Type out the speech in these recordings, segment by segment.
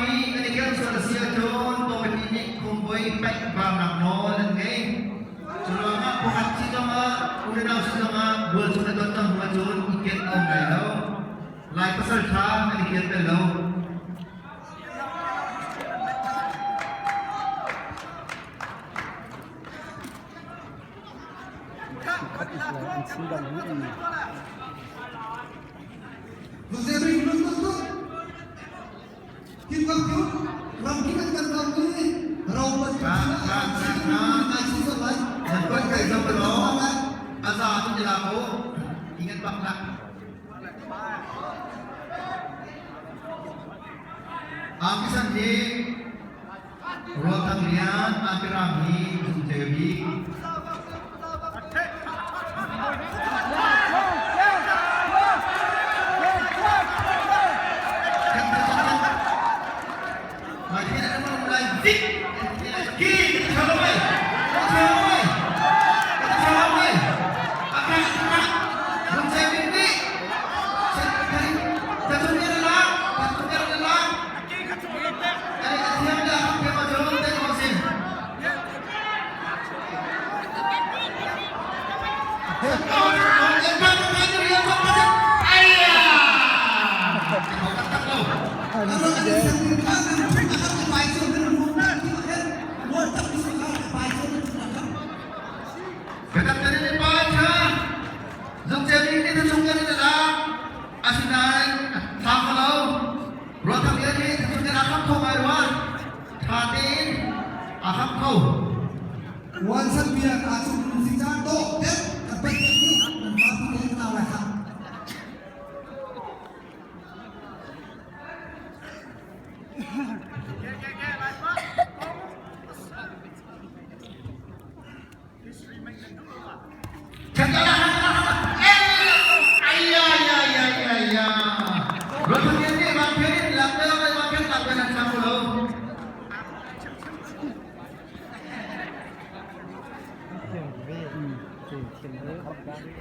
mi an i kel sual a si ahcun committee nih khumvoi paih varnak nawl an ngei. Cu ruangah pakhat si zongah u le nau si zongah bual chung na don cang hnu ahcun i ken a um lai lo. Lai pasal ṭha an i ken bel lo. Khat is lai an chim dang ni. Nan pon kai zo law a za tu ti la ko ingat bak nak. Artisan hi Rual Thang Lian Akiram hi zung te bik. Asinain thla lo Ruathang lian hi thachun kan a kham kho ngai rua. Tha tein a kham kho. Wansan bia ka cu si caan dawh deuh kan pek cu nan ma tu te na lai kha.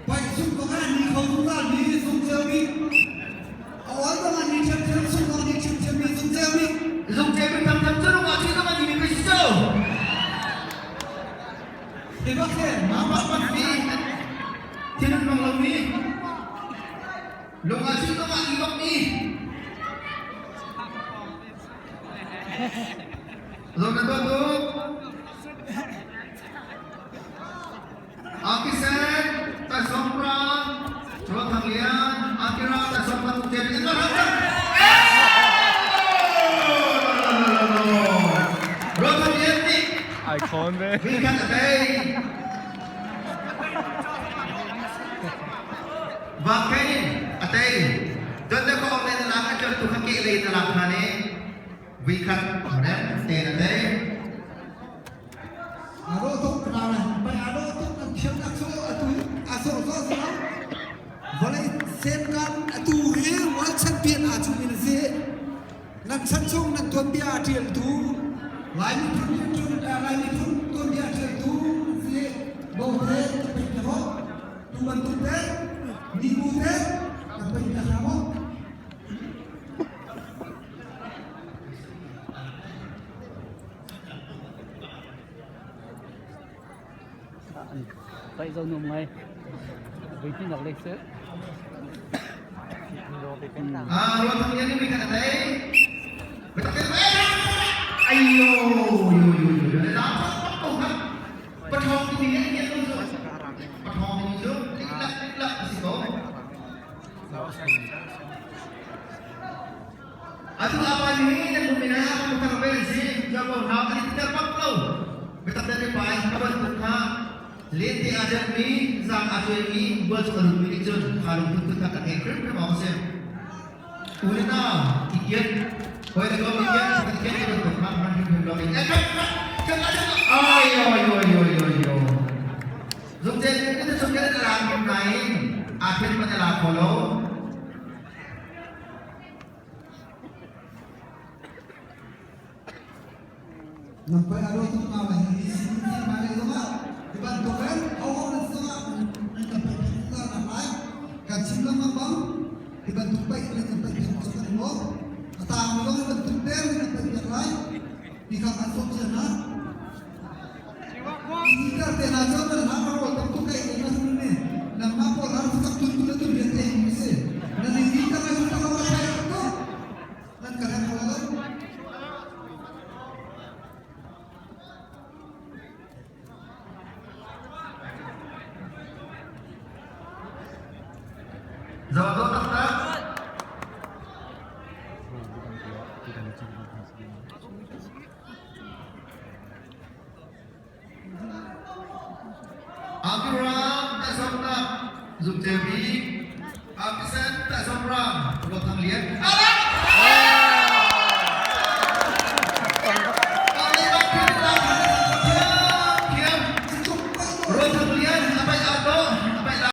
Pai sung ko nga ni kho tu la ni sung cheu mi. Awal ko nga ni chem chem sung ko ni chem chem mi sung cheu mi. Zung che mi tam tam chu ma chi ma ni mi si cho. Thil hmang lomi lung ah cun amah i bak i Zong na tuah tuk. Akisen, Tasomprang, Ruathang Lian, Akira, Tasomprang, Jen, Ruathang Lian nih Icon ve. Vingkhat a tei. Vangkhen a tei. Don le ko le na lak a ṭial tu kha ke lei na lak hna ne. Vikhat ne te na tei. Aro tuk na la pai aro tuk kan thiam nak cu atu aso so so vawlei semkan atu hi world champion a cu min si Nan chan chung nan tuanbia a ṭialtu Lai miphun Lai miphun tuanbia a ṭialtu si Bote ka pei hna maw? Tu bantuk te mibu te ka pei hna hna maw? Paih zo nuam ngai. Voi nak lek cu. Ah, ruang thang yan ni kan atay. Ayo, yo yo yo. La pa pa Pathong ti ni yan yan zo. Pathong ti zo. Lak lak si ko. Atu apa ni na kumina ako mutar si Jabo na ani tidak paklo. Betak dari pai kaban tukha lente ajak mi zang ajoy mi buat kalung mi chun khalung tun tun ka ke krim krim ong se. Ulina ikian hoi da kom ikian sa ikian ke tukha man krim krim lo. Eh kan kan ayo yo yo yo yo. Zung chen ni tu chung kan lang kim nai akhir pa la kholo. Nampai aro tu ma la hi sin sin ma le zoma di ban to kan au au nan zoma nan kan pai pi na na lai kan chim lam bang di ban tu pai le kan pai pi chu kan mo. A tang mi zong an tum ter in an piak lai. Ti kha kan sawm cia hna. Ti te hna cu nan hang rawl tam tuk ei na sun ni. Nangmah pawl har sak tun tun tu rian ei mi si. Nan i ti tak ai sun tak lo thai tu. Nan ka hang lo. Zawdawh taktak. Abiram tasomnak zumcebi Abisen tasomram Rothang Lian.